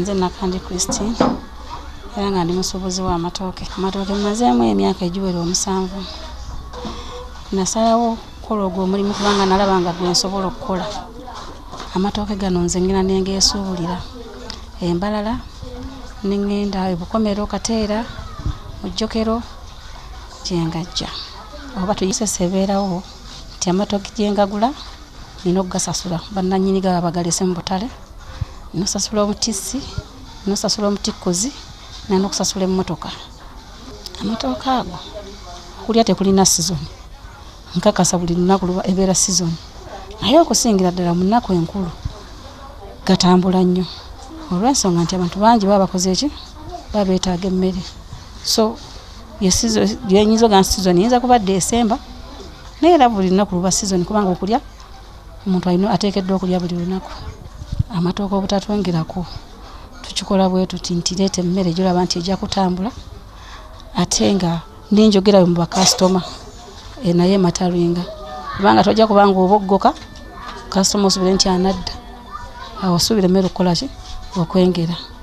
Nze Nakandi Christine era nga ndi musuubuzi w'amatooke. Amatooke mmazeemu emyaka egiwera 7. Nasalawo okukola ogwo omulimu kubanga nalaba nga gwe nsobola okukola. Amatooke gano nze ngenda ne ngeesuubulira e Mbarara, ne ŋŋenda e Bukomero, Kateera, Mujjokero gye ngajja. Oba tuyisesa ebeerawo nti amatooke gye ngagula nina okugasasula, bannannyini gaba bagalese mu butale, nosasula omutissi, nosasula omutikkuzi n'okusasula emmotoka. Amatooke ago okulya tekulina sizoni, nkakasa buli lunaku luba ebeera sizoni, naye okusingira ddala mu nnaku enkulu gatambula nnyo olw'ensonga nti abantu bangi baba bakoze ki, baba beetaaga emmere. So yenyinza ogamba sizoni eyinza kuba December, naye era buli lunaku luba sizoni kubanga okulya omuntu alina ateekeddwa okulya buli lunaku. Amatooke obutatwongerako tukikola bwe tuti nti leeta emmere gy'olaba nti ejja kutambula ate nga n'enjogera yo mu bakasitoma naye emataringa, kubanga tojja kubanga oba oggoka kasitoma osuubire nti anadda, awo osuubira emmere okukola ki, okwengera.